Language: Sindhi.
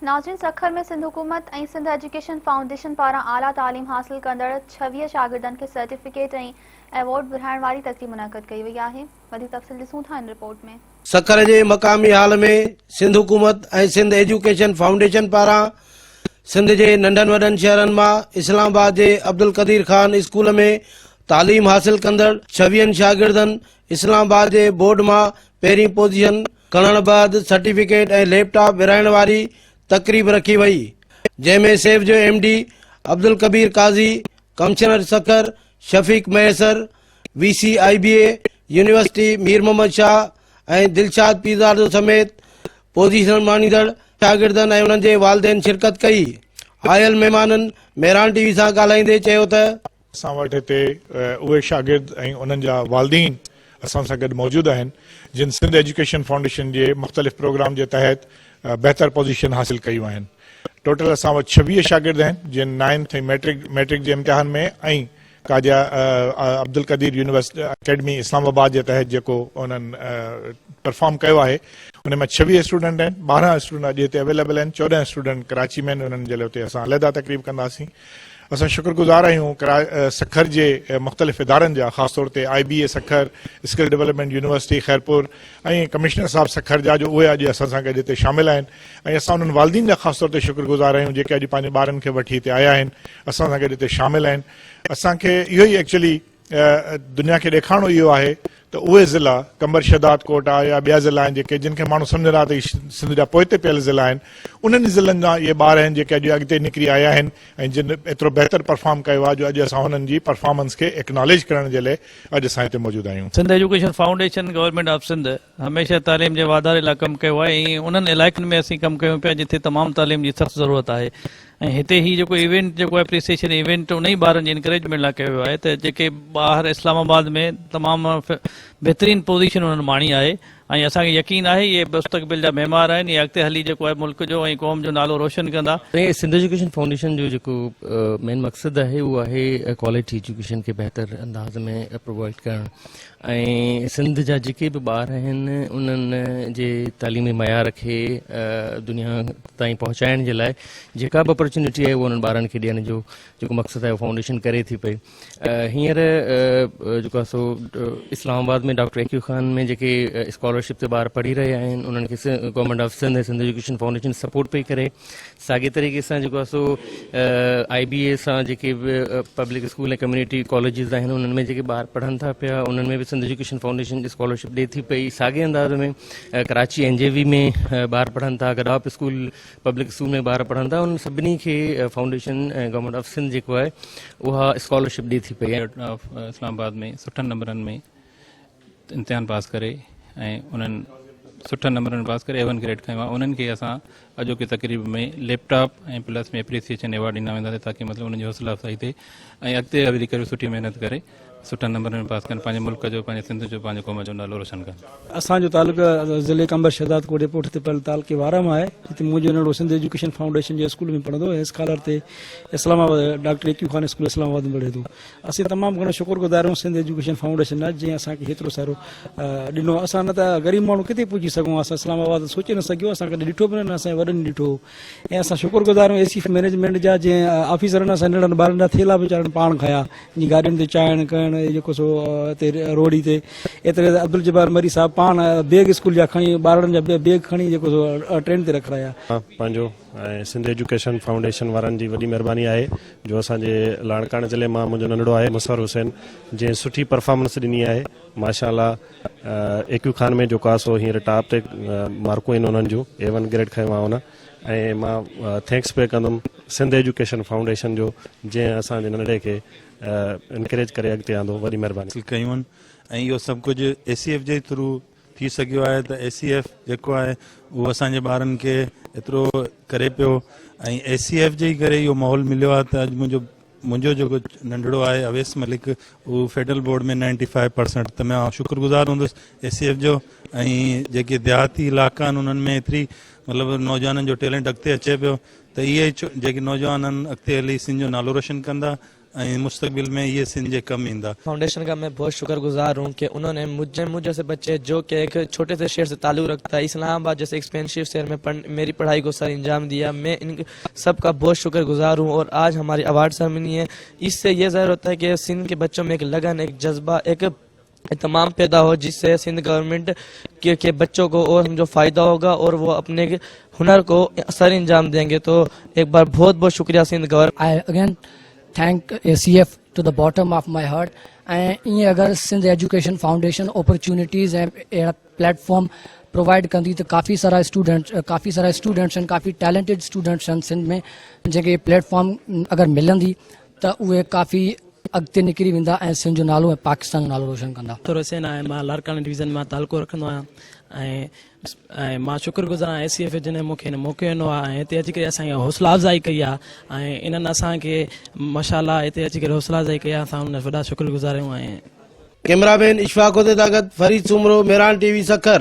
ناظرين سکر ۾ سنڌ حڪومت ۽ سنڌ ايجوڪيشن فائونڊيشن پاران اعليٰ تعليم حاصل ڪندڙ 26 شاگردن کي سرٽيفڪيٽ ۽ ايوارڊ ورهائڻ واري تقريب منعقد ڪئي وئي آهي. وڌيڪ تفصيل ڏسون ٿا هن رپورٽ ۾. سکر جي مقامي هال ۾ سنڌ حڪومت ۽ سنڌ ايجوڪيشن فائونڊيشن پاران سنڌ جي ننڍن وڏن شهرن مان اسلام آباد جي عبدالقدير خان اسڪول ۾ تعليم حاصل ڪندڙ ڇويهن شاگردن اسلام آباد جي بورڊ مان پهرين پوزيشن کڻڻ بعد سرٽيفڪيٽ ۽ ليپ ٽاپ ورهائڻ واري تقريب رکي وئي، جنهن ۾ سيف جو M D Abdul Kabir Qazi, commissioner Sukkur Shafiq Mahesar, V C I B A university Mir Muhammad Shah ۽ Dilshad Pirzado سميت پوزيشن ماڻيندڙ شاگردن ۽ انهن جي والدين شرڪت ڪئي. آيل مهمانن مهراڻ ٽي وي سان ڳالهائيندي چيو ته. اسان وٽ هتي اهي شاگرد ۽ انهن جا والدين اسان سان گڏ موجود آهن جن سنڌ ايجوڪيشن فائونڊيشن جي مختلف پروگرام جي تحت بهتر پوزيشن حاصل ڪيون آهن. ٽوٽل اسان وٽ 26 شاگرد آهن جن نائنٿ ۽ ميٽرڪ ميٽرڪ جي امتحان ۾ ۽ قاضي عبدالقدير يونيورسٽي اڪيڊمي اسلام آباد جي تحت جيڪو انهن پرفارم ڪيو آهي ان ۾ 26 اسٽوڊنٽ آهن 12 اسٽوڊنٽ اڄ هتي اويليبل آهن 14 اسٽوڊنٽ ڪراچي ۾ آهن انهن جي لاء اتي اسان عليحده تقريب ڪنداسين اسان شڪر گذار آهيون سکر جي مختلف ادارن جا خاص طور تي I B A Sukkur, skill development university Khairpur ۽ commissioner صاحب سکر جا جو اهي اڄ اسان سان گڏ هتي شامل آهن ۽ اسان انهن والدين جا خاص طور تي شڪر گذار آهيون جيڪي اڄ پنهنجي ٻارن کي وٺي هتي آيا آهن اسان سان گڏ هتي شامل آهن اسان کي اهو ئي ايڪچولي دنيا کي ڏيکارڻو اهو آهي ته اهي ضلعا قمبر شهداد ڪوٽ آهي يا ٻيا ضلعا آهن جيڪي جن کي ماڻهو سمجهندا ته هي سنڌ جا پوئتي پيل ضلعا آهن انهن ئي ضلعن جا اهي ٻار آهن جيڪي اڄ اڳتي نڪري آيا آهن ۽ جن ايترو بهتر پرفارم ڪيو آهي جو اڄ اسان انهن جي پرفارمنس کي اڪناليج ڪرڻ جي لاء اڄ اسان هتي موجود آهيون. Sindh education foundation government of Sindh هميشه تعليم جي واڌاري لاء ڪم ڪيو آهي ۽ انهن علائقن ۾ اسين ڪم ڪيون پيا جتي تمام تعليم جي سخت ضرورت آهي ۽ هتي هي جيڪو ايونٽ جيڪو اپريسيشن ايونٽ انهي ٻارن جي انڪريجمينٽ لاء ڪيو ويو آهي ته جيڪي ٻاهر اسلام آباد ۾ تمام بهترين پوزيشن انهن ماڻي آهي ۽ اسان کي يقين آهي اهي مستقبل جا معمار آهن اهي اڳتي هلي جيڪو آهي ملڪ جو ۽ قوم جو نالو روشن ڪندا. سنڌ ايجوڪيشن فائونڊيشن جو جيڪو مين مقصد آهي اهو آهي ڪوالٽي ايجوڪيشن کي بهتر انداز ۾ پرووائيڊ ڪرڻ ۽ سنڌ جا جيڪي به ٻار آهن انهن جي تعليمي معيار کي دنيا تائين پهچائڻ جي لاء جيڪا به اپرچونٽي آهي اهو انهن ٻارن کي ڏيڻ جو جيڪو مقصد آهي اهو فائونڊيشن ڪري ٿي پئي هينئر جيڪو آهي سو اسلام آباد ۾ ڊاڪٽر اي ڪيو خان ۾ جيڪي اسڪالرشپ تي ٻار پڙهي رهيا آهن انهن کي government of Sindh ۽ Sindh education foundation support پئي ڪري ساڳئي طريقي سان جيڪو آهي سو آء بي اي سان جيڪي به پبلڪ اسڪول ۽ ڪميونٽي ڪاليجز آهن انهن ۾ جيڪي ٻار پڙهن ٿا پيا انهن ۾ به سنڌ ايجوڪيشن فائونڊيشن اسڪالرشپ ڏي ٿي پئي ساڳئي انداز ۾ ڪراچي اين جي وي ۾ ٻار پڙهن ٿا گڏاپ اسڪول پبلڪ اسڪول ۾ ٻار پڙهن ٿا انهن سڀني کي فائونڊيشن ۽ گورنمينٽ آف سنڌ جيڪو آهي اها اسڪالرشپ ڏي ٿي پئي. اسلام آباد ۾ سٺن نمبرن ۾ امتحان پاس ڪري ۽ انهن سٺن نمبرن ۾ پاس ڪري اي ون گريڊ کنيو آهي انهن کي اسان اڄوڪي تقريب ۾ laptop ۽ plus ۾ appreciation award ڏنا وينداسين تاڪي مطلب انهن جي حوصله افزائي ٿئي ۽ اڳتي هلي ڪري سٺي محنت ڪري سٺن نمبرن ۾ پاس ڪن پنهنجي ملڪ جو پنهنجي سنڌ جو پنهنجي قوم جو نالو روشن ڪن. اسان جو تعلق ضلعي قمبر شهداد ڪوٽ جي پٺتي پيل تعلقي وارهه مان آهي جتي منهنجو ننڍڙو سنڌ ايجوڪيشن فائونڊيشن جي اسڪول ۾ پڙهندو ۽ اسڪالر تي Islamabad doctor A Q Khan school Islamabad ۾ پڙهي ٿو. اسين تمام گهڻو شڪر گذار آهيون سنڌ ايجوڪيشن فائونڊيشن لاء جنهن اسان کي هيترو سارو ڏنو اسان نه ته غريب ماڻهو ڪٿي پهچي سگهون اسان اسلام آباد سوچي نه سگهيو اسان ڪڏهن ڏٺو به نه نه اسان جي وڏن ڏٺو هو ۽ اسان شڪر گذار آهيون اي سي مئنيجمينٽ جا جنهن آفيسرن اسان ننڍڙن ٻارن جا ٿيلها ويچارن پاڻ کنيا جي گاڏين تي چاڙهڻ ڪرڻ جيڪو سو هتي روهڙي تي ايتري عبدالجبار مري صاحب پاڻ بيگ اسڪول جا کڻي ٻارڙن جا بيگ کڻي جيڪو سو ٽرين تي رکرايا. پنهنجو ۽ سنڌ ايجوڪيشن فائونڊيشن وارن جي وڏي مهرباني آهي جو اسان جي لاڙڪاڻي ضلعي مان منهنجو ننڍڙو آهي مصور حسين جنهن سٺي پرفارمنس ڏني آهي ماشاء الله اي ڪيو خان ۾ جيڪو آهي سو هينئر ٽاپ تي مارڪون آهن انهن جون اي ون گريڊ کنيو آهي ان ۽ مان thanks پي ڪندم سنڌ ايجوڪيشن فائونڊيشن جو جنهن اسان جي ننڍڙي کي انڪريج ڪري اڳتي آندو وڏي مهرباني. حاصل ڪيون آهن ۽ اهو سڀ ڪجهه اي سي ايف جي ٿرو ٿي سگهيو آهي ته اي سي ايف جيڪو آهي اهو اسان جي ٻارن کي ايترو ڪري پيو ۽ اي سي ايف جي ڪري اهو ماحول مليو آهي ته اڄ منهنجو منهنجو جيڪو ننڍڙو آهي اويس ملڪ اهو فيڊرل بورڊ ۾ 95 پرسنٽ ته مان شڪر گذار هوندس اي سي ايف جو ۽ جيڪي ديهاتي علائقا آهن انهن ۾ ايتري مطلب نوجوانن جو ٽيلنٽ اڳتي اچي پيو ته اهي جيڪي نوجوان آهن اڳتي هلي سنڌ جو نالو روشن ڪندا. ۽ مستقبل ۾ اهي سنڌ جي ڪم ايندا. फाउंडेशन का मैं बहुत शुक्रगुजार हूँ कि उन्होंने मुझे मुझ जैसे बच्चे जो कि एक छोटे से शहर से ताल्लुक़ रखता है, इस्लामाबाद जैसे एक्सपेंसिव शहर में पढ़ मेरी पढ़ाई को सर अंजाम दिया। मैं इन सब का बहुत शुक्रगुजार हूँ और आज हमारी अवार्ड सेरेमनी है, इससे ये ज़ाहिर होता है कि सिंध के बच्चों में एक लगन, एक जज्बा, एक तमाम पैदा हो, जिससे सिंध गवर्नमेंट के बच्चों को और जो फ़ायदा होगा और वो अपने हुनर को सर अंजाम देंगे। तो एक बार बहुत बहुत शुक्रिया Sindh government. I again thank ACF to the bottom of my heart. ऐं ईअं अगरि सिंध एजुकेशन फाउंडेशन अपॉर्चुनिटीज़ ऐं अहिड़ा प्लेटफॉर्म प्रोवाइड कंदी त काफ़ी सारा स्टूडेंट, काफ़ी सारा स्टूडेंट्स आहिनि, काफ़ी टैलेंटेड स्टूडेंट्स आहिनि सिंध में, जंहिंखे प्लेटफॉर्म अगरि मिलंदी त उहे काफ़ी अॻिते निकिरी वेंदा ऐं सिंध जो नालो ऐं पाकिस्तान जो नालो रोशन कंदा। अख्तर हुसैन आहे, मां लाड़काना डिवीज़न मां तालुको रखंदो आहियां ऐं मां शुक्रगुज़ार आहियां ए सी एफ जिन मूंखे हिन मौक़ो ॾिनो आहे ऐं हिते अची करे असांजी हौसला अफ़ज़ाई कई आहे ऐं इन्हनि असांखे माशाअल्लाह हिते अची करे हौसला अफ़ज़ाई कई आहे, असां हुन वॾा शुक्रगुज़ार आहियूं। ऐं कैमरामैन इशफाक हुसैन सां गॾु फरीद सूमरो, मेहरान टीवी, सखर।